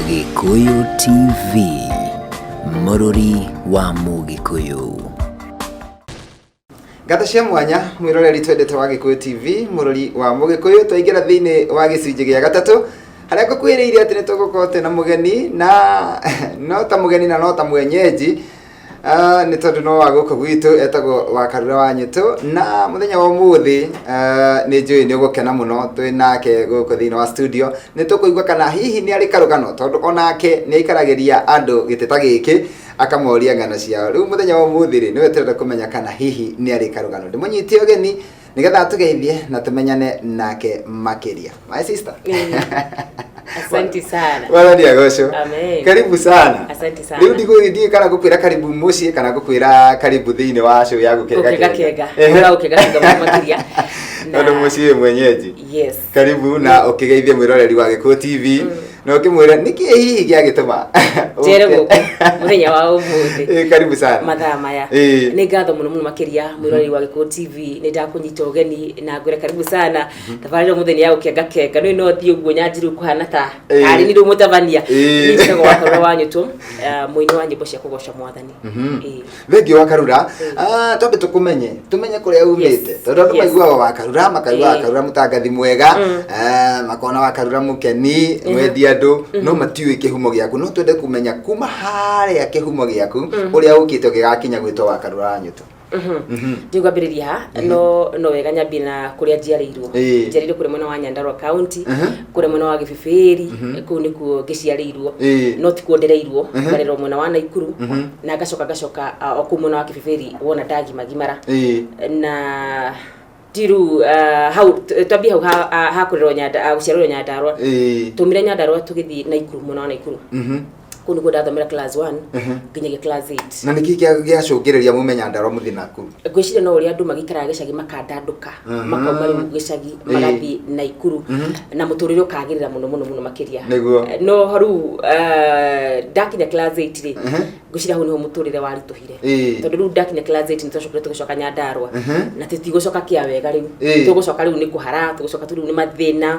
Gĩkũyũ TV, mũrũri wa Mũgĩkũyũ. Ngatho cia mwanya mwĩroreri twendete wa Gĩkũyũ TV, mũrori wa Mũgĩkũyũ. Twaingĩra thĩinĩ wa gĩcunjĩ gĩa gatatũ harĩa ngũkwĩrĩire atĩ nĩ tũgũkorwo twĩna mũgeni, na no ta mũgeni na no ta mwenyeji. Ah, nĩ tondũ no wa gũkũ gwitũ, etagwo Wakarura wa Nyĩtũ, na mũthenya wa ũmũthĩ, ah, nĩ njũĩ nĩ ũgũkena mũno twĩ nake gũkũ thĩinĩ wa studio. Nĩ tũkũigua kana hihi nĩ arĩ karũgano, tondũ onake nĩ aikaragĩria andũ gĩtĩ ta gĩkĩ akamoria ng'ano ciao. Rĩu mũthenya wa ũmũthĩ rĩ, nĩwe tũrenda kũmenya kana hihi nĩ arĩ karũgano. Ndĩmũnyite ũgeni nĩgetha atũgeithie na tũmenyane nake makĩria. My sister. Asante sana. Mwathani agocwo. Amen. Karibu sana. Asante sana. Rĩu ndiĩ kana ngũkwĩra karibu mũciĩ kana ngũkwĩra karibu thĩinĩ wa show ya gũkenga. Gũkenga kenga. Ũra gũkenga kenga mũno makĩria. Tondũ mũciĩ wĩ mwenyeji. Yes. Karibu na ũkĩgeithie mwĩroreri wa Gĩkũyũ TV na ũkĩmwĩra nĩkĩ hihi gĩagĩtũma Njere ũke. gũkũ mũthenya wa ũmũthĩ. Ĩ, karibu sana. Mathaa maya. Nĩ ngatho mũno mũno makĩria, mwĩroreri wa Gĩkũyũ TV. Nĩ ndakũnyita ũgeni na ngwĩra karibu sana. Tabarĩra ũmũthĩ nĩ ya gũkenga kenga. Nĩ no thiĩ ũguo nyanjiru kũhana ta arĩ nĩ rĩu mũtabania. Niĩ njĩtagwo Wakarura wa Nyũtũ, mũini wa nyĩmbo cia kũgoca Mwathani. Thengiũ Wakarura. Ah, twambe tũkũmenye, tũmenye kũrĩa umĩte, tondũ andũ maiguaga Wakarura makaigua Wakarura mũtangathi mwega, ah, makona Wakarura mũkeni, mwendi andũ, no matiũĩ kĩhumo gĩaku. No twende kũmenya kuma harĩa kĩhumo gĩaku, ũrĩa ũkĩte ũgĩgakinya gwĩtwo Wakarura wa Nyũtũ. Ndigwambĩrĩria ha, no wega nyambie na kũrĩa njiarĩirwo. Njiarĩirwo kũrĩa mwena wa Nyandarua County, kũrĩa mwena wa Gĩbĩbĩri, kũu nĩkuo ngĩciarĩirwo, no tikuo ndereirwo. Ngarerwo mwena wa Naikuru na ngacoka o kũu mwena wa Kĩbĩbĩri wona ndagimagimara. Na tiru hau twambie hau ha kũrerwo Nyanda, gũciarĩrwo Nyandarua. Twaumire Nyandarua tũgĩthiĩ Naikuru, mwena wa Naikuru. Kũu nĩkuo ndathomera class 1 nginyagia class 8. Na nĩkĩ gĩacũngĩrĩria mume Nyandarua mũthiĩ Nakuru? Ngwĩciria no ũrĩa andũ magĩikaraga gĩcagi makandandũka, makauma rĩu gĩcagi magathiĩ Naikuru, na mũtũrĩre ũkagĩrĩra mũno mũno mũno makĩria. No rĩu ndakinya class 8 rĩ, ngwĩciria hau nĩho mũtũrĩre waritũhire, tondũ rĩu ndakinya class 8 nĩ twacokire tũgĩcoka Nyandarua, na tũtigũcoka kĩa wega rĩu. Tũgũcoka rĩu nĩ kũhara, tũgũcoka tu rĩu nĩ mathĩna.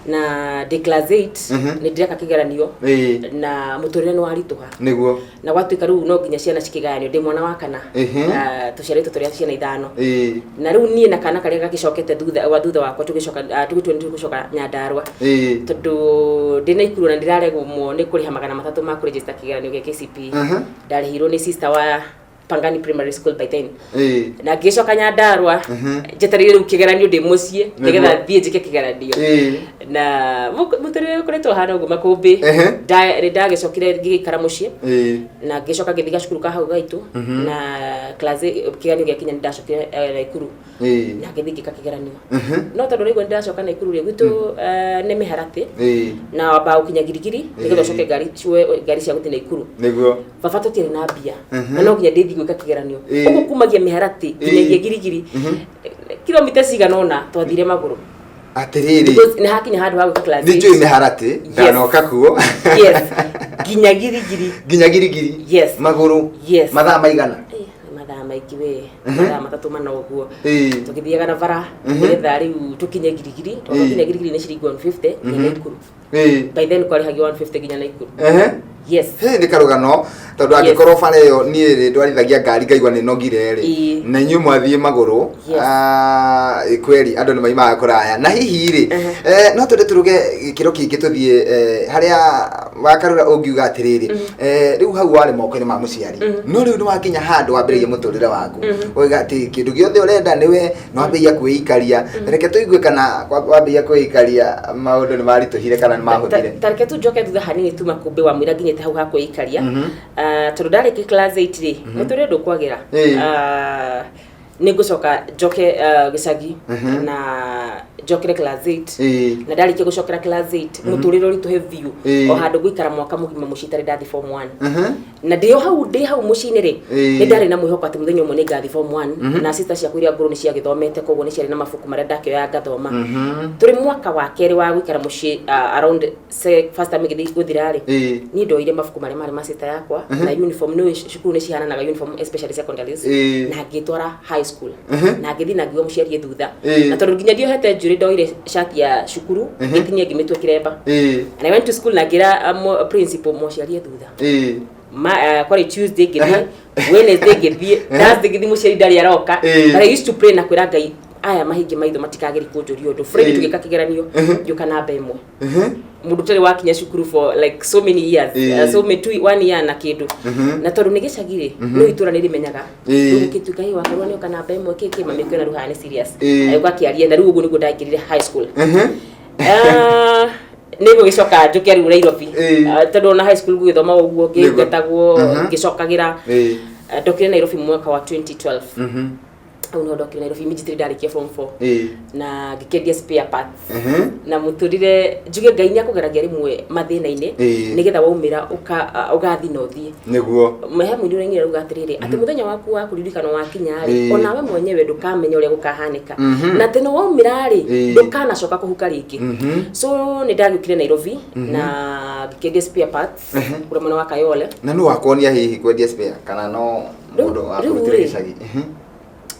Na ndĩ class 8 nĩ ndĩreka kĩgeranio na mũtũrĩre nĩ waritũha. Na gwatuĩka rĩu no nginya ciana cikĩgayanio. Ndĩ mwana wa kana. Ah, tũciarĩtwo tũrĩ ciana ithano. Na rĩu niĩ na kana karĩa gagĩcokete thutha wa thutha wakwa tũgĩcoka, ah, tũgĩtua nĩ tũgũcoka Nyandarua, tondũ ndĩ Naikuru na ndĩraregwo nĩ kũrĩha 300 ma kũregister kĩgeranio gĩa KCPE. Ndarĩhirwo nĩ sister wa Pangani Primary School by then. Na ngĩcoka Nyandarua njetereire rĩu kĩgeranio ndĩ mũciĩ nĩgetha thiĩ njĩke kĩgeranio. Na mũtũrĩre ũkoretwo ũhana ũguo makũmbĩ. Nĩ ndagĩcokire ngĩgĩikara mũciĩ na ngĩcoka ngĩthiĩ gacukuru ka hau gaitũ, na class kĩgeranio gĩakinya nĩ ndacokire Naikuru na ngĩthiĩ ngĩka kĩgeranio. No tondũ rĩu nĩ ndacoka Naikuru rĩ, gwitũ nĩ mĩharatĩ na wambaga gũkinya Girigiri nĩgetha ũcoke ngari ngari cia gũthiĩ Naikuru. Baba tũtiarĩ na mbia na no nginya ndĩthiĩ gwĩka kĩgeranio. Ũguo kumagia mĩharatĩ nginyagia Girigiri, kilomita cigana ũna, twathire magũrũ. Atĩrĩrĩ. Because nĩ hakinya handũ ha gwĩka class Nĩ eight. njũĩ mĩharatĩ. Ndanoka kuo. Yes, nginya Girigiri. Nginya Girigiri. Yes. Magũrũ. Yes. Mathaa maigana? Eh, nĩ mathaa maingĩ we, mathaa 3 mana ũguo tũgĩthiaga na bara nĩgetha rĩu tũkinye Girigiri, tondũ twakinya Girigiri nĩ ciringi 150 nginya Naikuru. By then kwarĩhagio 150 nginya Naikuru. Yes. Hĩ, nĩ karũgano, tondũ angĩkorwo bara ĩyo niĩ rĩ ndwarithagia ngari ngaigua nĩ nogire rĩ, na inyuĩ mwathiĩ magũrũ. Ah, kweli andũ nĩ maimaga kũraya. Na hihi rĩ, no twende tũruge gĩkĩro kĩngĩ tũthiĩ harĩa Wakarura ũngiuga atĩrĩrĩ, rĩu hau warĩ moko-inĩ ma mũciari, no rĩu nĩ wakinya handũ wambĩrĩria mũtũrĩre waku, ũgauga atĩ kĩndũ gĩothe ũrenda nĩwe nĩ wambĩrĩria kwĩikaria. Reke tũigue kana wambĩrĩria kwĩikaria maũndũ nĩ maritũhire kana nĩ mahũthire. Ta reke tu njoke thutha hanini tu makũmbĩ wa mwĩra nginyĩte hau ha kwĩikaria. Ah, tondũ ndarĩkia class 8 rĩ, mũtũrĩre ndũkwagĩra. Ah, nĩ ngũcoka njoke gĩcagi na njokere class 8. Na ndarĩkia gũcokera class 8 mũtũrĩre ũritũhe biũ. O handũ ngũikara mwaka mũgima mũciĩ itarĩ ndathi form 1. Na ndĩ o hau, ndĩ hau mũciĩ-inĩ rĩ, nĩ ndarĩ na mwĩhoko atĩ mũthenya ũmwe nĩ ngathi form 1. Na sister ciakwa iria ngũrũ nĩ ciagĩthomete, koguo nĩ ciarĩ na mabuku marĩa ndakĩoyaga ngathoma. Tũrĩ mwaka wa kerĩ wa gũikara mũciĩ, around first term ĩgĩthiĩ gũthira rĩ, niĩ ndoire mabuku marĩa marĩ ma sister yakwa na uniform. Nĩ cukuru nĩ cihananaga uniform, especially secondaries. Na ngĩtwara high school na ngĩthiĩ na ngiuga mũciari e thutha. Na tondũ nginya ndiohete njuĩrĩ, ndoire cati ya cukuru, ngĩtinia, ngĩmĩtua kĩremba. And I went to school na ngĩra principal, mũciari e thutha. Kwarĩ Tuesday ngĩthiĩ, Wednesday ngĩthiĩ, Thursday ngĩthiĩ, mũciari ndarĩ aroka. But I used to pray na kwĩra Ngai aya mahingi maitho matikageri kũnjũria ũndũ. Friday tũgĩka kĩgeranio, ngĩũka namba 1. Mũndũ ũtarĩ wakinya cukuru for like so many years, so many two, one year na kĩndũ. Na tondũ nĩ gĩcagi rĩ, no itũra nĩ rĩmenyaga. Rĩu gũgĩtuĩka, "Ĩ, Wakarua nĩ oka namba 1, kĩ kĩ?" Mami kwĩna rĩu haha nĩ serious. Agĩũka akĩaria, na rĩu ũguo nĩguo ndaingĩrire high school. Ah, nĩ gũgĩcoka njũke rĩu Nairobi. Ah, tondũ ona high school gũgĩthoma ũguo ngĩngatagwo, ngĩcokagĩra. Ah, ndokire Nairobi mwaka wa 2012. Hau nĩho ndokire Nairobi immediately ndarĩkia form 4 na ngĩkĩendia spare parts. Na mũtũrĩre, njuge Ngai nĩ akũgeragia rĩmwe mathĩna-inĩ nĩgetha waumĩra ũgathi na ũthiĩ. He mũini ũrainire rauga atĩrĩrĩ, atĩ mũthenya waku wa kũririkana wakinya rĩ, onawe mwenyewe ndũkamenya ũrĩa gũkahanĩka, na atĩ nĩ waumĩra rĩ, ndũkanacoka kũhuka rĩngĩ. So nĩ ndagĩũkire Nairobi na ngĩkĩendia spare parts kũrĩa mwena wa Kayole. Na nũ wakuonia hihi kwendia spare, kana no mũndũ Rĩu wakũrutire rĩ, gĩcagi?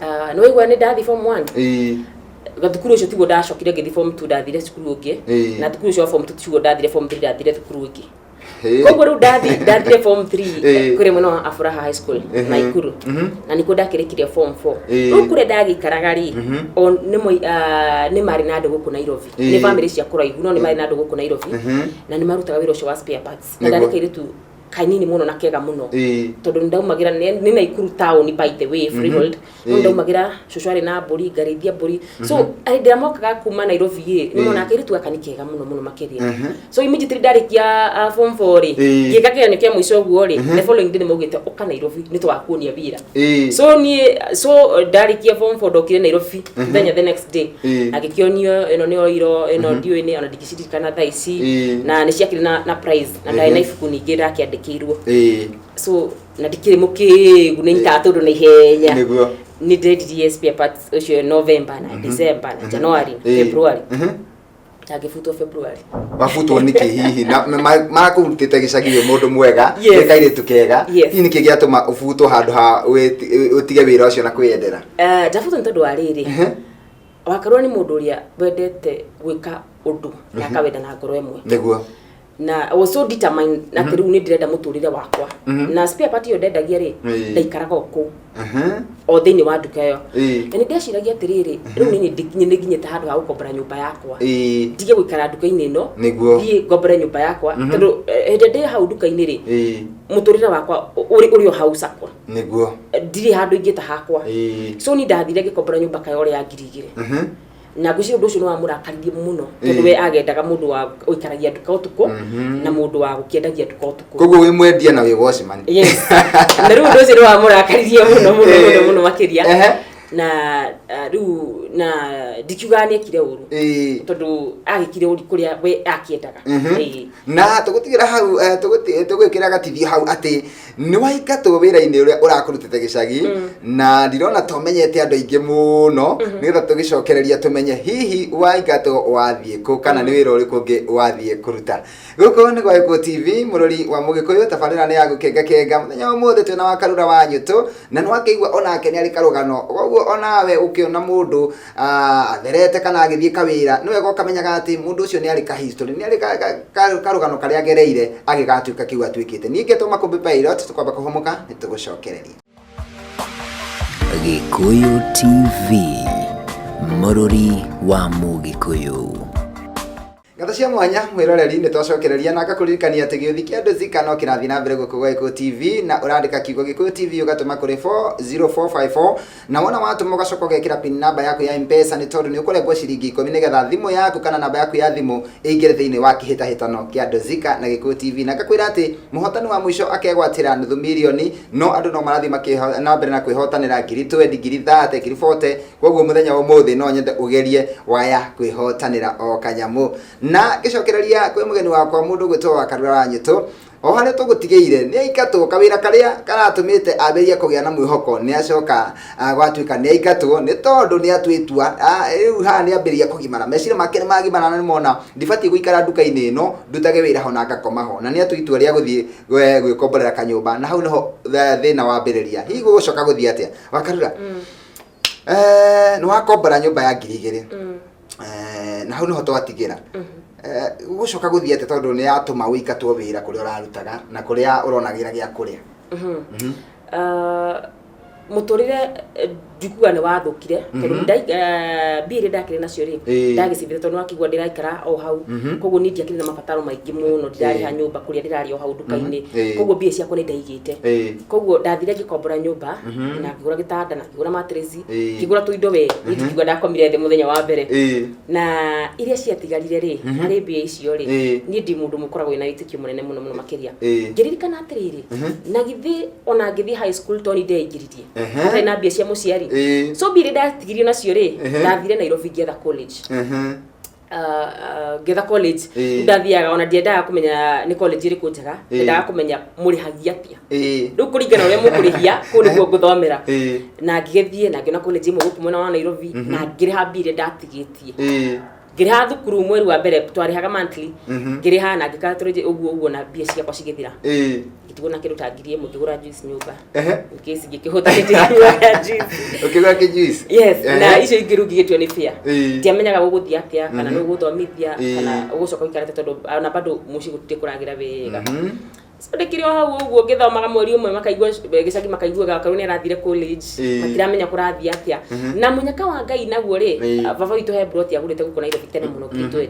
Ah, nĩ waigua nĩ ndathi form 1, gathukuru ũcio tiguo ndacokire ngĩthi form 2, ndathire cukuru ũngĩ. Na thukuru ũcio wa form 2 tiguo ndathire form 3, ndathire thukuru ũngĩ. Koguo rĩu ndathire form 3 kũrĩa mwena wa Afuraha High School, Naikuru, na nĩkuo ndakĩrĩkirie form 4. Rĩu kũrĩa ndagĩikaraga rĩ, o nĩ marĩ na andũ gũkũ Nairobi. Nĩ family cia kũraihu, no nĩ marĩ na andũ gũkũ Nairobi, na nĩ marutaga wĩra ũcio wa spare parts, na ndarĩ kairĩtu kanini mũno na kega mũno, tondũ nĩ ndaumagĩra nĩ Naikuru town, by the way, freehold, no ndaumagĩra, cũcũ arĩ na mbũri, ngarĩithia mbũri. So hĩndĩ ĩrĩa mokaga kuma Nairobi ĩ, nĩ monaga kairĩtu gaka nĩ kega mũno mũno makĩria. So immediately ndarĩkia form 4 rĩ, ngĩka kĩgeranio kĩa mũico ũguo rĩ, the following day nĩ maugĩte, "Ũka Nairobi, nĩ tũgakuonia wĩra." So niĩ, so ndarĩkia form 4, ndokire Nairobi mũthenya, the next day, agĩkĩonio ĩno nĩ oiro ĩno, ndiũĩ nĩ ona ndingĩciririkana thaa ici. Na nĩ ciakĩrĩ na prize, na ndarĩ na ibuku ningĩ ndakĩandĩkĩirwo. So na ndikĩrĩ mũkĩgu, nĩ nyitaga tũndũ na ihenya. Nĩ ndendirie spare parts ũcio November na December na January na February, na ngĩbutwo February. Wabutwo nĩkĩ hihi? Na marakũrutĩte gĩcagi wĩ mũndũ mwega, wĩ kairĩtu kega. Hihi nĩkĩ gĩatũma ũbutwo handũ ha ũtige wĩra ũcio na kwĩyendera? Eh, ndabutwo nĩ tondũ wa rĩrĩ, Wakarua nĩ mũndũ ũrĩa wendete gwĩka ũndũ na akawenda na ngoro ĩmwe. Na I was so determined atĩ rĩu nĩ ndĩrenda mũtũrĩre wakwa, na spare part ĩyo ndendagia rĩ, ndaikaraga o kũu, o thĩinĩ wa nduka ĩyo. Na nĩ ndeciragia atĩrĩrĩ, rĩu nĩ nĩ nginyĩte handũ ha gũkombora nyũmba yakwa, ndige gũikara nduka-inĩ ĩno, thiĩ ngombore nyũmba yakwa, tondũ hĩndĩ ĩrĩa ndĩ hau nduka-inĩ rĩ, mũtũrĩre wakwa ũrĩ o hau cakwa, ndirĩ handũ ingĩta hakwa. So ni ndathire ngĩkombora nyũmba Kayole ya 2000. Na ngwĩciria ũndũ ũcio nĩ wamũrakaririe mũno, tondũ we agendaga mũndũ wa ũikaragia nduka ũtukũ na mũndũ wa gũkĩendagia nduka ũtukũ. Koguo wĩ mwendia na wĩ watchman. Yes, na rĩu ũndũ ũcio nĩ wamũrakaririe mũno mũno mũno mũno makĩria. Na rĩu na ndikiugaga nĩ ekire ũru, tondũ agĩkire ũru kũrĩa we akĩendaga. Na tũgũtigĩra hau, tũgwĩkĩra gatithio hau atĩ nĩ waingatwo wĩra-inĩ ũrĩa ũrakũrutĩte gĩcagi, na ndirona tomenyete andũ aingĩ mũno, nĩgetha tũgĩcokereria tũmenye hihi waingatwo wathiĩ kũ, kana nĩ wĩra ũrĩkũ ũngĩ wathiĩ kũruta. Gũkũ nĩ gwa Gĩkũyũ TV, mũrori wa Mũgĩkũyũ, tabarĩra nĩ ya gũkengakenga. Mũthenya wa ũmũthĩ twĩna wa Karura wa Nyũtũ, na nĩ wakĩigua onake nĩ arĩ karũgano. Koguo onawe ũkĩona mũndũ atherete kana agĩthiĩ kawĩra, nĩ wega ũkamenyaga atĩ mũndũ ũcio nĩ arĩ ka history, nĩ arĩ karũgano karĩa agereire agĩgatuĩka kĩu atuĩkĩte. Niĩ ngetwo Makũmbĩ Pilot, tũkwamba kũhũmũka, nĩ tũgũcokereria. Gĩkũyũ TV, mũrũri wa Mũgĩkũyũ. Ngatho cia mwanya mwĩroreri, nĩ twacokereria na ngakũririkania atĩ gĩũthi kĩa andũ Zika no kĩrathiĩ na mbere gũkũ gwa Gĩkũyũ TV, na ũrandĩka kiugo Gĩkũyũ TV ũgatũma kũrĩ 40454, na wona watũma ũgacoka ũgekĩra pin namba yaku ya M-Pesa, nĩ tondũ nĩ ũkũrengwo ciringi 10 nĩgetha thimũ yaku kana namba yaku ya thimũ ĩingĩre thĩinĩ wa kĩhĩtahĩtano kĩa andũ Zika na Gĩkũyũ TV. Na ngakwĩra atĩ mũhotani wa mũico akegwatĩra nuthu mirioni, no andũ no marathiĩ makĩho na mbere na kwĩhotanĩra ngiri 20, ngiri 30, ngiri 40. Koguo mũthenya wa ũmũthĩ no nyende ũgerie waya kwĩhotanĩra o kanyamũ. Na ngĩcokereria kwĩ mũgeni wakwa, mũndũ ũgwĩtwo wa Karura wa Nyũtũ, o harĩa tũgũtigĩire nĩ aingatwo kawĩra karĩa karatũmĩte ambĩrĩrie kũgĩa na mwĩhoko, nĩ acoka gwatuĩka nĩ aingatwo nĩ tondũ nĩ atua itua. Rĩu haha nĩ ambĩrĩria kũgimara, meciria make nĩ magimara, na nĩ mona ndibatiĩ gũikara nduka-inĩ ĩno, ndutage wĩra ho na ngakoma ho, na nĩ atua itua rĩa gũthiĩ gwĩkomborera kanyũmba, na hau nĩho thĩna wambĩrĩria. Hihi gũgũcoka gũthiĩ atĩa, Wakarura? Nĩ wakombora nyũmba ya 2000. Na hau nĩho twatigĩra. Gũcoka gũthiĩ atĩa, tondũ nĩ yatũma ũingatwo wĩra kũrĩa ũrarutaga na kũrĩa ũronagĩra gĩa kũrĩa? Mũtũrĩre ndikuga nĩ wathũkire, tondũ mbia iria ndakĩrĩ nacio rĩ, ndagĩcibĩte, tondũ nĩwakĩigua ndĩraikara o hau. Koguo niĩ ndiakĩrĩ na mabataro maingĩ mũno, ndirarĩha nyũmba, kũrĩa ndĩrarĩa o hau nduka-inĩ. Koguo mbia ciakwa nĩ ndaigĩte. Koguo ndathire ngĩkombora nyũmba na ngĩgũra gĩtanda na ngĩgũra mattress, ngĩgũra tũindo. We niĩ ndingiuga ndakomire thĩ mũthenya wa mbere. Na iria ciatigarire rĩ, harĩ mbia icio rĩ, niĩ ndi mũndũ mũkoragwo wĩna wĩtĩkio mũnene mũno mũno makĩria. Ngĩririkana atĩrĩrĩ, na githĩ ona ngĩthiĩ high school to ni ndeingĩririe hatarĩ na mbia cia mũciari? So mbia iria ndatigirio nacio rĩ, ndathire Nairobi ngĩetha college. Ngĩetha college. Ndathiaga, ona ndiendaga kũmenya nĩ college ĩrĩkũ njega, ndendaga kũmenya mũrĩhagia atĩa. Rĩu kũringana na ũrĩa mũkũrĩhia, kũu nĩguo ngũthomera. Na ngĩgĩthiĩ na ngĩona college ĩmwe gũkũ mwena wa Nairobi, na ngĩrĩha mbia iria ndatigĩtie. Ngĩrĩha thukuru mweri wa mbere, twarĩhaga monthly. Ngĩrĩha na ngĩka tũrĩje ũguo ũguo, na mbia ciakwa cigĩthira. Ngĩtigwo na kĩndũ ta 1000, ngĩgũra juice nyũmba, in case ngĩkĩhũta nĩndĩnyuaga juice. Ũkĩgũra kĩjuice. Yes, na icio ingĩ rĩu ngĩgĩtua nĩ fair. Ndiamenyaga gũgũthiĩ atĩa, kana nĩ ũgũthomithia, kana ũgũcoka ũikarĩte, tondũ ona bado mũciĩ gũtirĩ kũragĩra wega. So ndĩkĩrĩ o hau ũguo ngĩthomaga, mweri ũmwe makaigua gĩcagi makaiguaga karũ nĩ arathire college. Matiramenya kũrathiĩ atĩa. Na mũnyaka wa Ngai naguo rĩ, baba witũ he plot agũrĩte gũkũ Nairobi tene mũno 20.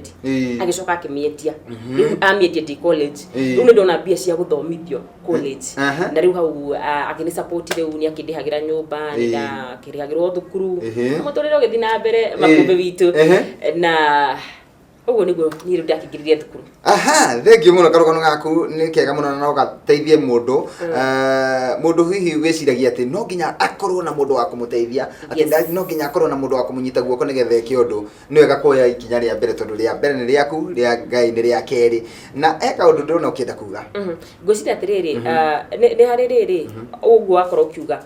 Agĩcoka akĩmĩendia. Rĩu amĩendia ndĩ college. Rĩu nĩ ndona mbia cia gũthomithio college. Na rĩu hau akĩnĩ support, rĩu nĩ akĩndĩhagĩra nyũmba, nĩ ndakĩrĩhagĩrwo thukuru. Na mũtũrĩre ũgĩthiĩ na mbere, makũmbĩ witũ. Na ũguo nĩguo niĩ rĩu ndakĩingĩrire thukuru. Aha, thengiũ mũno, karũgano gaku nĩ kega mũno na no gateithie mũndũ. Mũndũ hihi wĩciragia atĩ no nginya akorwo na mũndũ wa kũmũteithia, atĩ no nginya akorwo na mũndũ wa kũmũnyita guoko nĩgetha eke ũndũ, nĩ wega kuoya ikinya rĩa mbere, tondũ rĩa mbere nĩ rĩaku, rĩa Ngai nĩ rĩa kerĩ. Na he kaũndũ ndĩrona ũkĩenda kuga. Ngwĩciria atĩrĩrĩ, nĩ harĩ rĩrĩ ũguo wakorwo ũkiuga,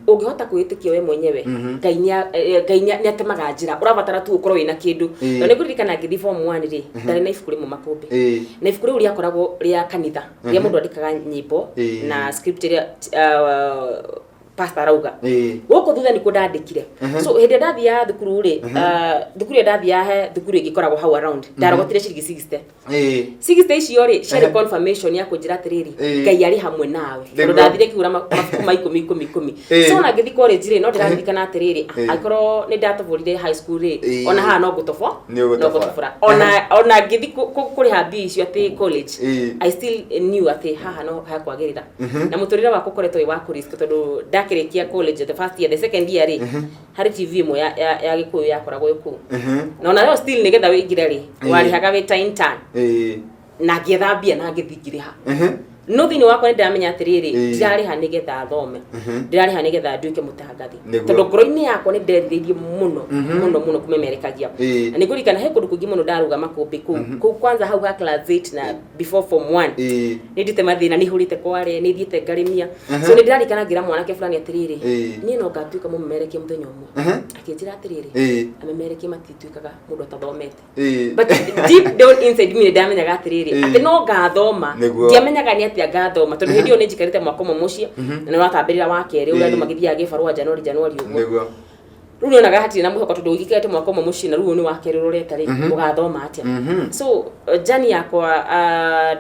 ũngĩhota kwĩĩtĩkia we mwenyewe, Ngai nĩ atemaga njĩra, ũrabatara tu ũkorwo wĩna kĩndũ. Na nĩ ngũririkana ngĩthiĩ form 1 rĩ, ndarĩ na ibuku rĩmwe makũmbĩ, na ibuku rĩu rĩakoragwo rĩa kanitha, rĩa mũndũ andĩkaga nyĩmbo na script ĩrĩa pastor arauga. Gũkũ thutha nĩkuo ndandĩkire. So hĩndĩ ĩrĩa ndathiaga thukuru rĩ, thukuru ĩrĩa ndathiaga, he thukuru ĩngĩ ĩkoragwo hau around, ndarogotire ciringi 60. 60 icio rĩ, ciarĩ confirmation ya kũnjĩra atĩrĩrĩ, Ngai arĩ hamwe nawe, tondũ ndathire ngĩgũra mabuku ma ikũmi ikũmi ikũmi. So ona ngĩthiĩ college rĩ, no ndĩraririkana atĩrĩrĩ, angĩkorwo nĩ ndatoborire high school rĩ, ona haha no ngũtobo Nĩ ũgũtobora. no ngũtobora. Ona ngĩthiĩ kũrĩha mbia icio atĩ college, I still knew atĩ haha no hakwagĩrĩra. Na mũtũrĩre wakwa ũkoretwo wĩ wa kũrisk, tondũ ndakĩrĩkia college, the first year, the second year rĩ, harĩ TV ĩmwe ya Gĩkũyũ yakoragwo ĩ kũu, na ona yo still nĩgetha wĩingĩre rĩ, warĩhaga wĩ ta intern. Na ngĩetha mbia na ngĩthiĩ ngĩrĩha, no thĩinĩ wakwa nĩ ndĩramenya atĩrĩrĩ, ndirarĩha nĩgetha thome, ndĩrarĩha nĩgetha nduĩke mũtangathi. Tondũ ngoro-inĩ yakwa nĩ nderirĩirie mũno mũno mũno kũmemerekagia. Na nĩ ngũririkana he kũndũ kũingĩ mũno ndarũgama kũmbĩ kũu kũu, kwanza hau ha class 8 na before form 1. Nĩ ndute mathĩna, nĩ hũrĩte kware, nĩ thiĩte ngarĩmia. So nĩ ndĩraririkana ngĩra mwanake fulani atĩrĩrĩ, niĩ no ngatuĩka mũmemerekia mũthenya ũmwe. Akĩnjĩra atĩrĩrĩ, amemerekia matituĩkaga mũndũ atathomete. But deep down inside me nĩ ndamenyaga atĩrĩrĩ, atĩ no ngathoma. Ndiamenyaga nĩ atĩa ngathoma, tondũ hĩndĩ ĩyo nĩ njikarĩte mwaka ũmwe mũciĩ na nĩ ũratambĩrĩra wa kerĩ, ũrĩa andũ magĩthiaga gĩbarũa Januari Januari ũguo. Rĩu nĩonaga hatirĩ na mwĩhoko, tondũ ũikarĩte mwaka ũmwe mũciĩ na rĩu ũyũ nĩ wa kerĩ ũrorete rĩ, ũgathoma atĩa? So journey yakwa,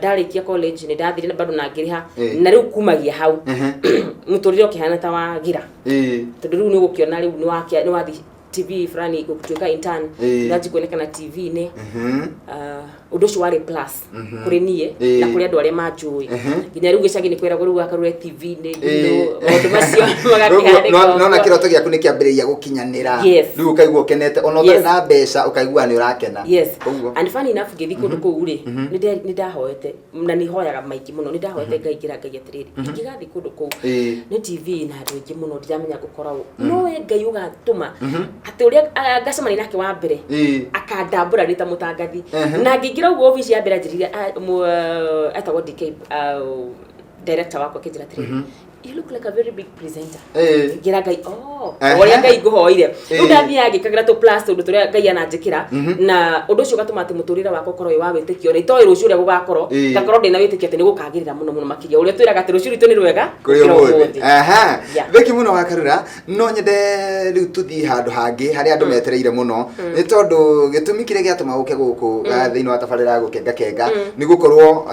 ndarĩkia college nĩ ndathire na bado na ngĩrĩha. Na rĩu kumagia hau mũtũrĩre ũkĩhana ta wagira, tondũ rĩu nĩ ũgũkĩona rĩu nĩ wathi TV fulani gũtuĩka intern, nĩ kuonekana TV-inĩ. Ũndũ ũcio warĩ plus kũrĩ niĩ na kũrĩ andũ arĩa manjũĩ. Nginya rĩu gĩcagi nĩ kwĩragwo rĩu wakarũre TV-inĩ, maũndũ macio magakĩhanĩka Nona ũguo. Kĩroto gĩaku nĩ kĩambĩrĩria gũkinyanĩra. Rĩu ũkaigua ũkenete ona ũtarĩ na mbeca, ũkaigua nĩ ũrakena. Koguo And funny enough, ngĩthiĩ kũndũ kũu rĩ, nĩ ndahoete, na nĩ hoyaga maingĩ mũno, nĩ ndahoete Ngai, ngĩra Ngai atĩrĩrĩ, ingĩgathiĩ kũndũ kũu nĩ TV na andũ aingĩ mũno, ndiramenya ngũkora ũ, no we Ngai ũgatũma atĩ ũrĩa ngacemania nake wa mbere akandambũra rĩ ta mũtangathi. Na ngĩingĩra ũguo obici ya mbere, anjĩrire, etagwo DK, director wakwa, akĩnjĩra atĩrĩrĩ, You look like a very big presenter. Ngĩra Ngai, oh, ũrĩa Ngai ngũhoire. Rĩu ndathiaga ngĩkagĩra tũ plus tũndũ tũrĩa Ngai ananjĩkĩra, na ũndũ ũcio ũgatũma atĩ mũtũrĩre wakwa ũkorwo wĩ wa wĩtĩkio, na itoĩ rũciũ ũrĩa gũgakorwo, ngakorwo ndĩna wĩtĩkio atĩ nĩ gũkagĩrĩra mũno mũno makĩria. Ũrĩa twĩraga atĩ rũciũ rwitũ nĩ rwega kũrĩ gũkĩra ũmũthĩ. ũmũthĩ. Thengiũ mũno Wakarura. No nyende rĩu tũthiĩ handũ hangĩ harĩa andũ metereire mũno, nĩ tondũ gĩtũmi kĩrĩa gĩatũma ũke gũkũ thĩinĩ wa tabarĩra ya Gũkenga Kenga nĩ gũkorwo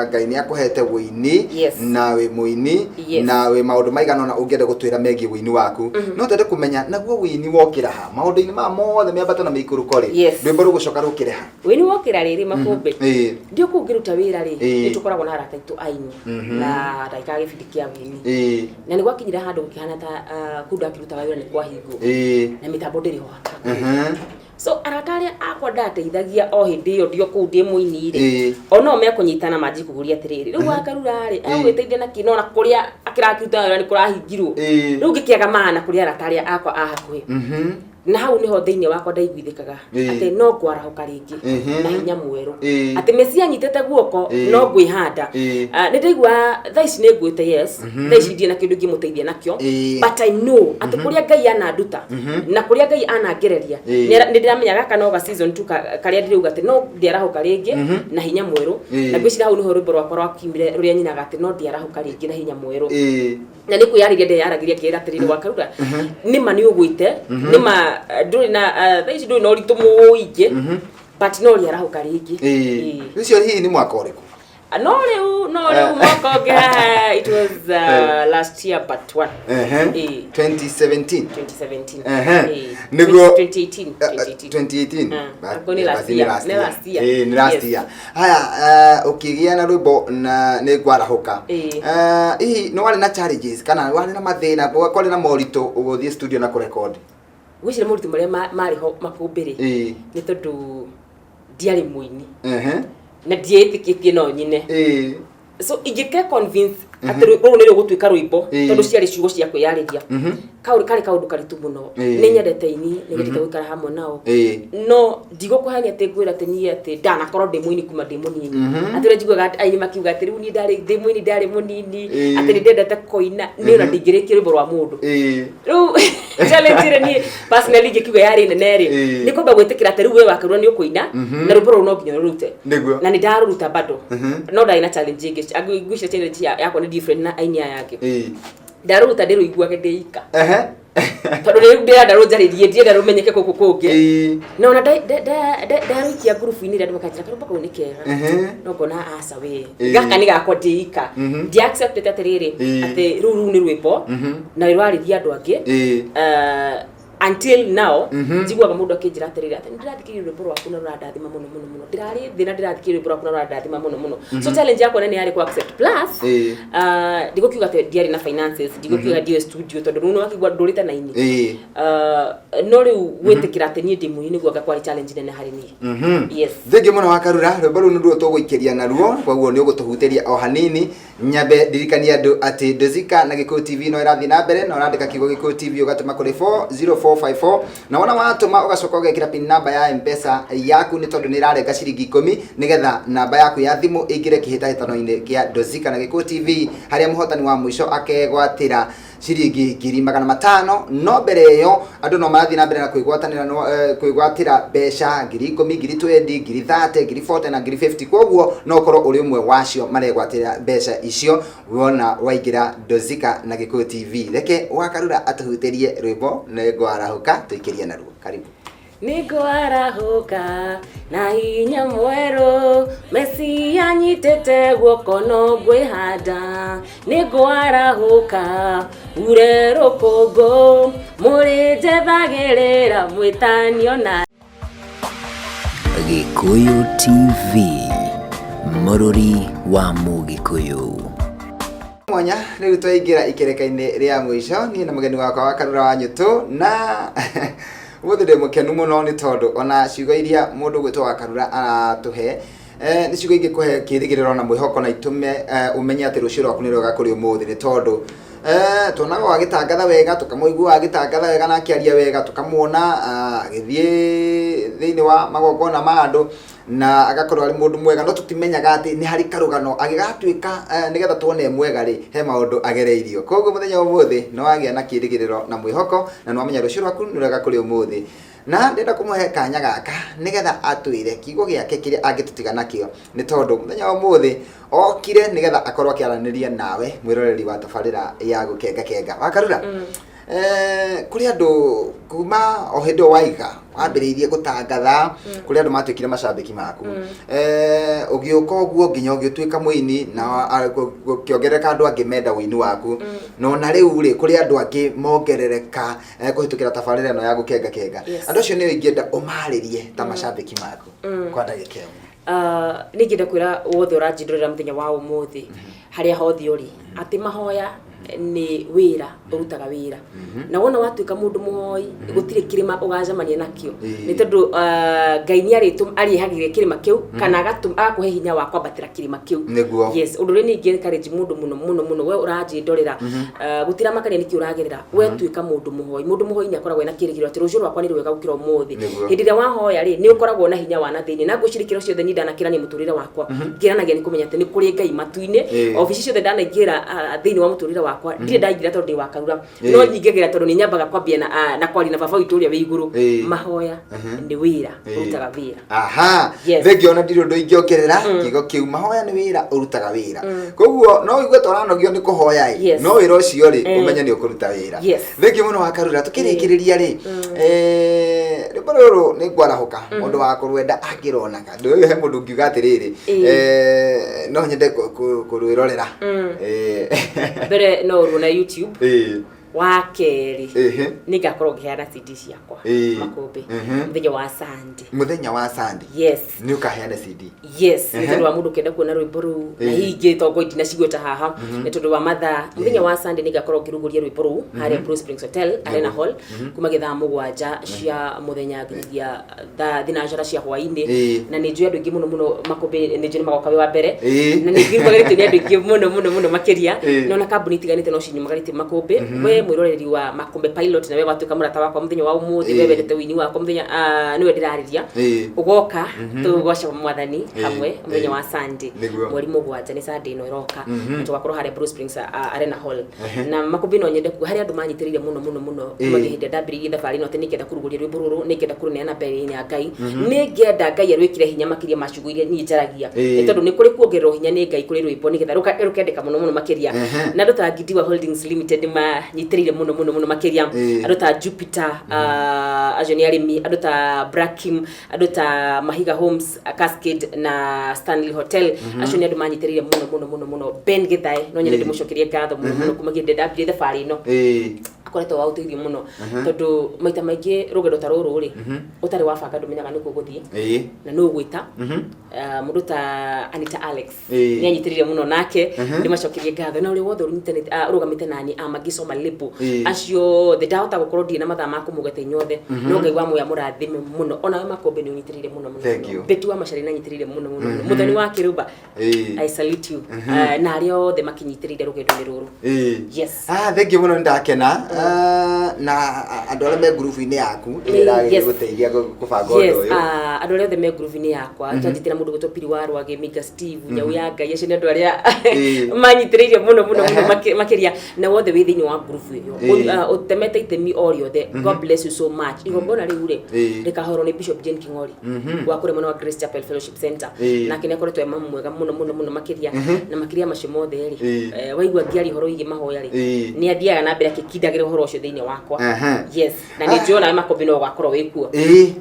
Ngai nĩ akũhete wũini na wĩ mũini na wĩ maũndũ maigana ũna ũngĩenda gũtwĩra megiĩ wũini waku. No twende kũmenya naguo wũini wokĩra ha maũndũ-inĩ maya mothe, mĩambato na mĩikũrũko rĩ, rwĩmbo rũgũcoka rũkĩre ha? Wĩini wokĩra rĩrĩ, makũmbĩ, ndio kũu ngĩruta wĩra rĩ, nĩ tũkoragwo na arata aitũ aini na ndagĩkaga gĩbindi kĩa wĩini, na nĩ gwakinyire handũ gũkĩhana ta kũu ndakĩrutaga wĩra nĩ kwahingwo na mĩtambo ndĩrĩ ho hakuhĩ. So arata arĩa akwa ndateithagia o hĩndĩ ĩyo ndio kũu ndĩ mũini rĩ, o no mekũnyitana manjie kũgũria atĩrĩrĩ, rĩu Wakarura rĩ, egũgĩteithia na kĩ nona kũrĩa akĩrakĩruta wĩra nĩ kũrahingirwo? Rĩu ngĩkĩaga mana kũrĩ arata arĩa akwa a hakuhĩ, na hau niho thĩinĩ wakwa ndaiguithĩkaga atĩ no ngwarahũka rĩngĩ na hinya mwerũ, atĩ Mesia anyitĩte guoko, no ngwĩhanda. Ah, nĩ ndaigua thaa ici nĩ ngwĩte, yes, thaa ici ndirĩ na kĩndũ ingĩmũteithia nakĩo, but I know atĩ kũrĩa Ngai ananduta na kũrĩa Ngai anangereria, nĩ ndĩramenya gaka no ga season tu karĩa ndĩrauga atĩ no ndiarahũka rĩngĩ na hinya mwerũ. Na ngwĩciria hau nĩho rwĩmbo rwakwa rwakiumire rũrĩa nyinaga atĩ no ndiarahũka rĩngĩ na hinya mwerũ, na nĩ kwĩyarĩria ndeyaragĩria ngĩra atĩrĩrĩ, Wakarura, nĩma nĩ ũgwĩte, nĩma ndũrĩ na thaa ici ndũrĩ na ũritũ mũingĩ, but no rĩarahũka rĩngĩ. Ũcio hihi nĩ mwaka ũrĩkũ? Ah, no rĩu mwaka ũngĩ haha, it was last year but one. 2017. 2017. 2018. 2018. 2018. Ako nĩ last Basi nĩ year. last Nĩ year. last year. Nĩ last year. Haya, ũkĩgĩa na rwĩmbo na nĩ ngwarahũka, hihi nĩ warĩ na challenges kana warĩ na mathĩna, kwarĩ na moritũ ũgũthiĩ studio na kũrekodi? Gwĩciria moritũ marĩa marĩ ho makũmbĩ rĩ, nĩ tondũ ndiarĩ mũini na ndiĩtĩkĩtie no nyine, so ingĩke convince atĩ rũrũ nĩ rũgũtuĩka rwĩmbo, tondũ ciarĩ ciugo cia kwĩyarĩria, kau karĩ kaũndũ karitũ mũno. Nĩ nyendete ini, nĩ nyendete gũikara hamwe nao, no ndigũkũhenia atĩ ngwĩra atĩ niĩ atĩ ndanakorwo ndĩ mũini kuma ndĩ mũnini, atĩ ũrĩa njiguaga aini makiuga atĩ rĩu niĩ ndarĩ ndĩ mũini ndarĩ mũnini, atĩ nĩ ndendete kũina, nĩ ona ndingĩrĩkia rwĩmbo rwa mũndũ. Rĩu challenge ĩrĩa niĩ personally ingĩkiuga yarĩ nene rĩ, nĩ kwamba gwĩtĩkĩra atĩ rĩu we Wakarura nĩ ũkũina na rwĩmbo rũrũ no nginya rũrute. Na nĩ ndarũruta bado, no ndarĩ na challenge ĩngĩ. Ngwĩciria challenge yakwa nĩ different na aini aya angĩ. Ndarũruta ndĩrũiguage ndĩ ika, tondũ rĩu ndĩrenda rũnjarĩrie, ndienda rũmenyeke gũkũ kũngĩ. Na ona ndarũikia ngurubu-inĩ ĩrĩa andũ makanjĩra karũmbo kau nĩ kega, no ngona aca we, gaka nĩ gakwa ndĩ ika. Ndi accepted atĩrĩrĩ atĩ rũu nĩ rwĩmbo na rũrarĩria andũ angĩ. Until now njiguaga mũndũ akĩnjĩra atĩrĩrĩ atĩ nĩndĩrathikĩrĩria rwĩmbo rwaku na rũrandathima mũno mũno mũno, ndĩrarĩ thĩ na ndĩrathikĩrĩria rwĩmbo rwaku na rũrandathima mũno mũno. So challenge yakwa nene yarĩ ku accept, plus ndigũkiuga atĩ ndiarĩ na finances, ndigũkiuga ndiũĩ studio, tondũ rĩu nĩwakĩigua ndũrĩte na ini. No rĩu gwĩtĩkĩra atĩ niĩ ndĩ mũini nĩguo anga kwarĩ challenge nene harĩ niĩ. Yes. Thengiũ mũno Wakarura. Rwĩmbo rũu nĩruo tũgũikĩria naruo, koguo nĩ ũgũtũhutĩria o hanini. Nyambe ndirikanie andũ atĩ Dozika na Gĩkũyũ TV no ĩrathiĩ na mbere, na ũrandĩka kiugo Gĩkũyũ TV ũgatũma kũrĩ 40454, na wona watũma ũgacoka ũgekĩra pin namba ya M-Pesa yaku, nĩ tondũ nĩ ĩrarenga ciringi 10 nĩgetha namba yaku ya thimũ ĩingĩre kĩhĩtahĩtano-inĩ kĩa Dozika na Gĩkũyũ TV, harĩa mũhotani wa mũico akegwatĩra ciringi 500,000. No mbere ĩyo andũ no marathiĩ na mbere na kwĩgwatanĩra, no kwĩgwatĩra mbeca 10,000, 20,000, 30,000, 40,000 na 50,000. Koguo no ũkorwo ũrĩ ũmwe wacio maregwatĩra mbeca icio wona waingĩra Dozika na Gĩkũyũ TV. Reke Wakarura atũhutĩrie rwĩmbo nĩ ngwarahũka tũikĩrie naruo. Karibu. Nĩngwarahũka na hinya mwerũ, Mesia nyitĩte guoko no ngwĩhanda. Nĩngwarahũka ure rũkũngũ, mũrĩnjethagĩrĩra mwĩtanio na Gĩkũyũ TV, mũrũri wa Mũgĩkũyũ. Mwanya rĩu twaingĩra ikereka-inĩ rĩa mũico, niĩ na mũgeni wakwa wa Karura wa Nyũtũ, na ũmũthĩ ndĩ mũkenu mũno nĩ tondũ ona ciugo iria mũndũ gwĩtwo wa Karura aratũhe nĩ ciugo ingĩkũhe kĩrĩgĩrĩro na mwĩhoko na itũme ũmenye atĩ rũciũ rwaku nĩ rwega kũrĩ ũmũthĩ, nĩ tondũ tuonaga agĩtangatha wega, tũkamũigua agĩtangatha wega na akĩaria wega, tũkamuona agĩthiĩ thĩinĩ wa magongona ma andũ. Na agakorwo arĩ mũndũ mwega, no tũtimenyaga atĩ nĩ harĩ karũgano agĩgatuĩka nĩgetha tuone e mwega rĩ, he maũndũ agereirio. Koguo mũthenya wa ũmũthĩ nĩ wagĩa na kĩrĩgĩrĩro na mwĩhoko, na nĩ wamenya rũciũ rwaku nĩ rwega kũrĩ ũmũthĩ. Na ndĩrenda kũmũhe kanya gaka nĩgetha atwĩre kiugo gĩake kĩrĩa angĩtũtiga nakĩo, nĩ tondũ mũthenya wa ũmũthĩ okire nĩgetha akorwo akĩaranĩria nawe, mwĩroreri wa tabarĩra ya Gũkenga Kenga. Wakarura, kũrĩ andũ kuma o hĩndĩ ĩyo waiga wambĩrĩirie gũtangatha, kũrĩ andũ matuĩkire macambĩki maku. Ũgĩũka ũguo nginya ũgĩtuĩka mũini na gũkĩongerereka andũ angĩ menda ũini waku, na ona rĩu rĩ, kũrĩ andũ angĩ mongerereka kũhĩtũkĩra tabarĩra ĩno ya Gũkenga Kenga. Andũ acio nĩo ingĩenda ũmarĩrie ta macambĩki maku kwa ndagĩka ĩmwe. Nĩ ingĩenda kwĩra wothe ũranjindũrĩra mũthenya wa ũmũthĩ, harĩa hothe ũrĩ, atĩ mahoya nĩ wĩra ũrutaga wĩra, na wona watuĩka mũndũ mũhoi, gũtirĩ kĩrĩma ũgacemania nakĩo, nĩ tondũ Ngai nĩ arĩehagĩria kĩrĩma kĩu kana agakũhe hinya wa kwambatĩra kĩrĩma kĩu. Yes, ũndũ ũrĩa niĩ ingĩ encourage mũndũ mũno mũno mũno, we ũranjĩndorera, gũtiramakania nĩkĩ ũragerera, we tuĩka mũndũ mũhoi. Mũndũ mũhoi nĩ akoragwo ena kĩrĩgĩrĩro atĩ rũciũ rwakwa nĩ rwega gũkĩra ũmũthĩ. Hĩndĩ ĩrĩa wahoya rĩ, nĩ ũkoragwo na hinya wa na thĩinĩ, na ngwĩciria kĩro ciothe niĩ ndanakĩrania mũtũrĩre wakwa, ngĩranagia nĩ kũmenya atĩ nĩ kũrĩ Ngai matu-inĩ. Obici ciothe ndanaingĩra thĩinĩ wa mũtũrĩre wakwa, ndirĩ ndaingĩra tondũ ndĩ wa Karura, no nyingagĩra tondũ nĩ nyambaga kwambia na kwaria na baba witũ ũrĩa wĩ igũrũ. Mahoya nĩ wĩra ũrutaga wĩra. Aha. Thengiũ, ona ndirĩ ũndũ ingĩongerera kiugo kĩu. Mahoya nĩ wĩra ũrutaga wĩra, koguo no ũigue ta ũranogio nĩ kũhoya ĩ, no wĩra ũcio rĩ, ũmenye nĩ ũkũruta wĩra. Thengiũ mũno, Wakarura. Tũkĩrĩkĩrĩria rĩ, rwĩmbo rũrũ nĩ ngwarahũka, mũndũ wa kũrwenda angĩronaga ndũ ũyũ, he mũndũ ũngiuga atĩrĩrĩ, no nyende kũrwĩrorera? Mbere no ũruona YouTube. Wa kerĩ, nĩ ngakorwo ngĩheana CD ciakwa Makũmbĩ mũthenya wa Sunday. Mũthenya wa Sunday? Yes. Nĩ ũkaheana CD? Yes, nĩ tondũ wa mũndũ ũkĩenda kuona rwĩmbo rũu na hihi ingĩ tongo ndinacigweta haha nĩ tondũ wa mathaa, mũthenya wa Sunday nĩ ngakorwo ngĩrugũria rwĩmbo rũu harĩa Blue Springs Hotel Arena Hall, kuma gĩthaa 7 cia mũthenya nginyagia thaa 6 cia hwaĩ-inĩ. Na nĩ njũĩ andũ aingĩ mũno mũno Makũmbĩ, nĩ njũĩ nĩ magoka wĩ wa mbere, na nĩ ngiumagarĩtio nĩ andũ aingĩ mũno mũno mũno makĩria. Na ona kambuni itiganĩte no cinyumagarĩtie Makũmbĩ. We mwĩroreri wa Makũmbĩ Pilot, na we watuĩka mũrata wakwa mũthenya wa ũmũthĩ, we wendete ũini wakwa mũthenya, nĩwe ndĩrarĩria, ũgoka tũgoce Mwathani hamwe mũthenya wa Sunday, mweri 7, nĩ Sunday ĩno ĩroka, na tũgakorwo harĩa Blue Springs Arena Hall. Na Makũmbĩ, no nyende kuga harĩ andũ manyitĩrĩire mũno mũno mũno kuma hĩndĩ ĩrĩa ndambĩrĩirie thabarĩ ĩno, atĩ nĩngĩenda kũrugũria rwĩmbo rũrũ, nĩngĩenda kũrũneana mbere-inĩ ya Ngai, nĩngĩenda Ngai arwĩkĩre hinya makĩria ma ciugo iria niĩ njaragia, nĩ tondũ nĩ kũrĩ kuongererwo hinya nĩ Ngai kũrĩ rwĩmbo nĩgetha rũkendeka mũno mũno makĩria. Na andũ ta Gidiwa Holdings Limited nĩ manyitĩrĩire mũno mũno mũno makĩria. Andũ ta Jupiter, acio nĩ arĩmi, andũ ta Brakim, andũ ta Mahiga Homes, Cascade na Stanley Hotel, acio nĩ andũ manyitĩrĩire mũno mũno mũno mũno. Ben Githae, no nyende ndĩmũcokerie ngatho mũno mũno kuma hĩndĩ ndambirie thabarĩ ĩno, akoretwo wa ũteithio mũno, tondũ maita maingĩ rũgendo ta rũrũ rĩ, ũtarĩ wabanga ndũmenyaga nĩkũ ũgũthiĩ na nũ ũgwĩta. Mũndũ ta Anita Alex nĩ anyitĩrĩire mũno, nake ndĩmacokerie ngatho, na ũrĩa wothe ũnyitanĩte, ũrũgamĩte nani, Magiso Malipo, acio othe ndahota gũkorwo ndirĩ na mathaa ma kũmũgeta inyuothe, no Ngai wa muoya mũrathime mũno. Onawe Makũmbĩ nĩ ũnyitĩrĩire mũno mũno Thank mũno. you. Betty wa Macharia nĩ anyitĩrĩire mũno mũno mũno. Mũthoni wa Kĩrũmba, I salute you. Na arĩa othe makinyitĩrĩire rũgendo-inĩ rũrũ. Yes. Ah, thank you mũno, nĩ ndakena. Na andũ arĩa me ngurubu-inĩ yaku ĩrĩa ĩragĩgũteithia kũbanga ũndũ ũyũ. Andũ arĩa othe me ngurubu-inĩ yakwa, twanjĩtĩra mũndũ gwĩtwo Piri wa Rwage, Minga Steve, Nyau ya Ngai, acio nĩ andũ arĩa manyitĩrĩire mũno mũno mũno makĩria, na wothe wĩ thĩinĩ wa ngurubu ĩyo, ũtemete itemi o rĩothe, God bless you so much. Igongona rĩu rĩ, rĩkahorwo nĩ Bishop Jane King'ori wa kũrĩa mwena wa Grace Chapel Fellowship Center. Nake nĩ akoretwo e mamu mwega mũno mũno mũno makĩria. Na makĩria macio mothe rĩ, waigua ngĩaria ũhoro wĩgiĩ mahoya rĩ, nĩ athiaga na mbere akĩkindagĩra ũhoro ũcio thĩinĩ wakwa. Yes, na nĩ njũĩ onawe Makũmbĩ no ũgakorwo wĩ kuo.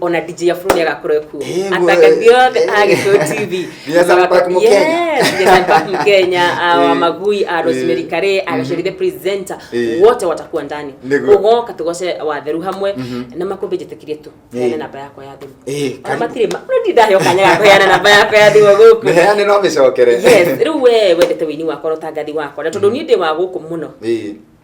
Ona DJ Afro nĩ agakorwo e kuo. Atangathi othe a Gĩkũyũ TV. Biacara Park Mũkenya. Yes, Biacara Park Mkenya, wa Magui, Rosemary Kare, Agaceri the presenter, wote watakuwa ndani. Ũgoka tũgoce watheru hamwe na Makũmbĩ. Njĩtĩkirie tu heane namba yakwa ya thimũ. Ona Karibu. Matirĩ no ndirĩ ndaheo kanya ga kũheana namba yakwa ya thimũ gũkũ. Mĩheane no mĩcokere. Yes, rĩu we wendete wĩini wakwa na ũtangathi wakwa, na tondũ niĩ ndĩ wa gũkũ mũno,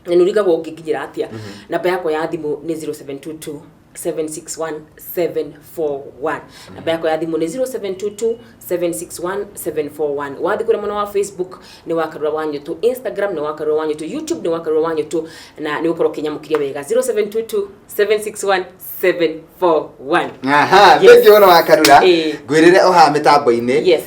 na nĩ ũringagwo ũngĩnginyĩra atĩa, namba yakwa ya thimũ nĩ 0722 761 741. Namba yakwa ya thimũ nĩ 0722 761 741. Wathiĩ kũrĩa mwena wa Facebook nĩ wa Karura wa Nyũtũ, Instagram nĩ wa Karura wa Nyũtũ, YouTube nĩ wa Karura wa Nyũtũ, na nĩ ũgũkorwo ũkĩnyamũkĩria wega 0722 761 741. Aha. Yes. Thank you mũno wa Karura. Ngwĩrĩre o haha mĩtambo-inĩ.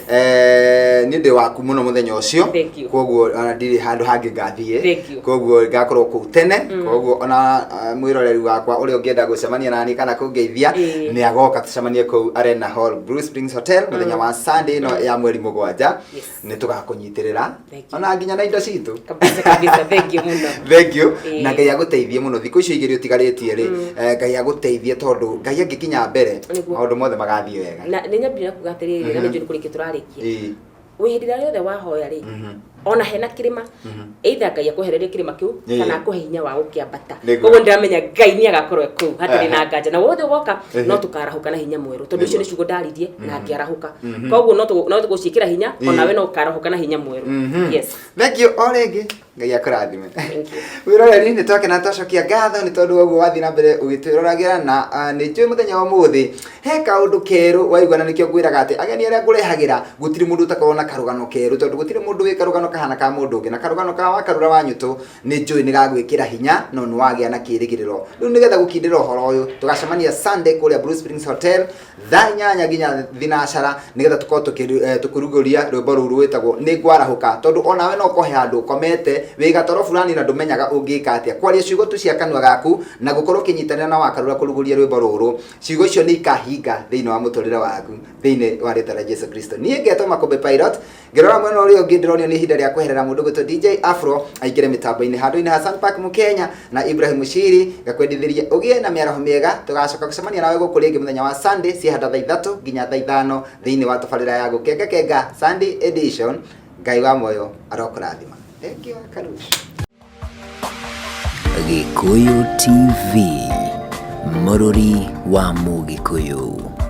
Niĩ ndĩ waku mũno mũthenya ũcio. Thank you. Koguo ona ndirĩ handũ hangĩ ngathiĩ. Thank you. Koguo ngakorwo kũu tene. Koguo ona mwĩroreri wakwa ũrĩa ũngĩenda gũcemania nani kana kũngeithia, nĩ agoka tũcemanie kũu Arena Hall, Blue Springs Hotel, mũthenya wa Sunday ĩno ya mweri 7. Nĩ tũgakũnyitĩrĩra Thank you. ona nginya na indo citũ. Kabisa kabisa, thank you mũno. Thank you. Na Ngai agũteithie mũno thikũ icio 2 ũtigarĩtie rĩ, Ngai agũteithie tondũ Ngai angĩkinya mbere, maũndũ mothe magathiĩ wega. Na nĩ nyambire na kuga atĩrĩrĩ, na nĩ njũĩ nĩ kũrĩkia tũrarĩkia, wĩ hĩndĩ ĩrĩa yothe wahoya rĩ, ona hena kĩrĩma, either Ngai akwehererie kĩrĩma kĩu kana akũhe hinya wa gũkĩambata. Koguo ndĩramenya Ngai nĩ agakorwo e kũu hatarĩ na nganja, na wothe ũgoka no tũkarahũka na hinya mwerũ, tondũ icio nĩ ciugo ndaririe na ngĩarahũka. Koguo no tũgũciĩkĩra hinya, onawe no ũkarahũka na hinya mwerũ. Yes. Thank you o rĩngĩ, Ngai akũrathime. Thank you. Wĩroreri, nĩ twakena twacokia ngatho nĩ tondũ wa ũguo wathiĩ na mbere ũgĩtwĩroragĩra, na nĩ njũĩ mũthenya wa ũmũthĩ he kaũndũ kerũ waigua, na nĩkĩo ngwĩraga atĩ ageni arĩa ngũrehagĩra gũtirĩ mũndũ ũtakorwo na karũgano kerũ, tondũ gũtirĩ mũndũ wĩ karũgano kahana ka mũndũ ũngĩ, na karũgano ka wa Karura wa Nyũtũ nĩ njũĩ nĩ gagwĩkĩra hinya no nĩ wagĩa na kĩĩrĩgĩrĩro. Rĩu nĩgetha gũkindĩra ũhoro ũyũ, tũgacemania Sunday kũrĩa Blue Springs Hotel thaa 8 nginya thinacara, nĩgetha tũkorwo tũkĩrugũria rwĩmbo rũu rwĩtagwo Nĩ Ngwarahũka, tondũ onawe no ũkohe handũ ũkomete wĩ gatoro fulani na ndũmenyaga ũngĩka atĩa. Kwaria ciugo tu cia kanua gaku na gũkorwo ũkĩnyitanĩra na Wakarura kũrugũria rwĩmbo rũrũ, ciugo icio nĩ ikahinga thĩinĩ wa mũtũrĩre waku thĩinĩ wa rĩtwa rĩa Jesu Kristo. Niĩ ngetwo Makũmbĩ Pilot. Ngĩrora mwena ũrĩa ũngĩ, ndĩronio nĩ ihinda rĩa kweherera mũndũ gwĩtwo DJ Afro aingĩre mĩtambo-inĩ handũ-inĩ ha Sun Park Mũkenya na Ibrahim Mushiri. Ngakwendithĩria ũgĩe na mĩaraho mĩega. Tũgacoka gũcemania nawe gũkũ rĩngĩ mũthenya wa Sunday ciĩhanda thaa 3 nginya thaa 5 thĩinĩ wa tabarĩra ya Gũkenga Kenga Sunday Edition. Ngai wa muoyo arokũrathima. Thank you, Karush. Gĩkũyũ TV, mũrũri wa Mũgĩkũyũ.